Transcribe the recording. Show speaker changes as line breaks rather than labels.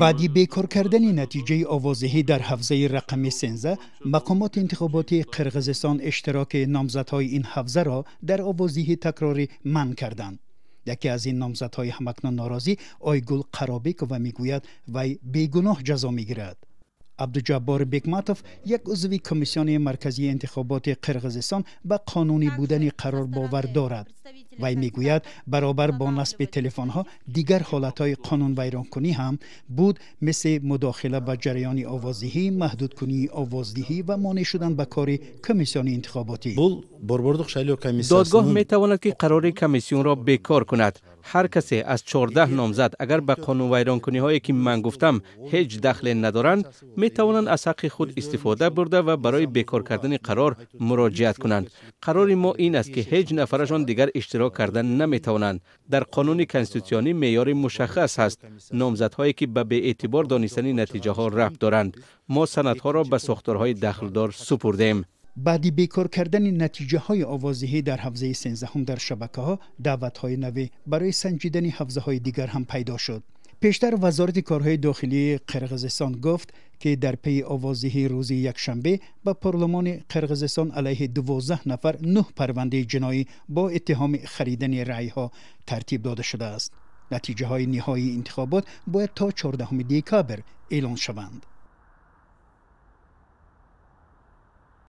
Баъди бекор кардани натиҷаи овоздиҳӣ дар ҳавзаи рақами 13, мақомоти интихоботии Қирғизистон иштироки номзадҳои ин ҳавзаро дар овоздиҳии такрорӣ манъ карданд. Яке аз ин номзадҳои ҳамакнун норозӣ, Ойгул Қаробекова, мегӯяд, вай бегуноҳ ҷазо мегирад. Абдуҷаббор Бекматов, як узви Комиссиони марказии интихоботи Қирғизистон, ба қонунӣ будани қарор бовар дорад. Вай мегӯяд, баробар бо насби телефонҳо дигар ҳолатҳои қонунвайронкунӣ ҳам буд, мисли мудохила ба ҷараёни овоздиҳӣ, маҳдудкунии овоздиҳӣ ва монеъ шудан ба кори комиссиони интихоботӣ.
Бул Борбордук шайлоо комиссиясынын
Додгоҳ метавонад, ки қарори комиссионро бекор кунад. Ҳар касе аз 14 номзад, агар ба қонунвайронкуниҳое, ки ман гуфтам, ҳеҷ дахле надоранд, метавонанд аз ҳаққи худ истифода бурда ва барои бекор кардани қарор муроҷиат кунанд. Қарори мо ин аст, ки ҳеҷ нафарашон дигар иштирок карда наметавонанд. Дар қонуни конститутсионӣ меъёри мушаххас ҳаст: номзадҳое, ки ба беэътибор донистани натиҷаҳо рабт доранд. Мо санадҳоро ба сохторҳои дахлдор супурдем.
Баъди бекор кардани натиҷаҳои овоздиҳӣ дар ҳавзаи 13-ҳум, дар шабакаҳо даъватҳои навӣ барои санҷидани ҳавзаҳои дигар ҳам пайдо шуд. Пештар Вазорати корҳои дохилии Қирғизистон гуфт, ки дар пайи овоздиҳии рӯзи якшанбе ба парлумони Қирғизистон алайҳи 12 нафар нӯҳ парвандаи ҷиноӣ бо иттиҳоми харидани раъйҳо тартиб дода шудааст. Натиҷаҳои ниҳоии интихобот бояд то 14 декабр эълон шаванд.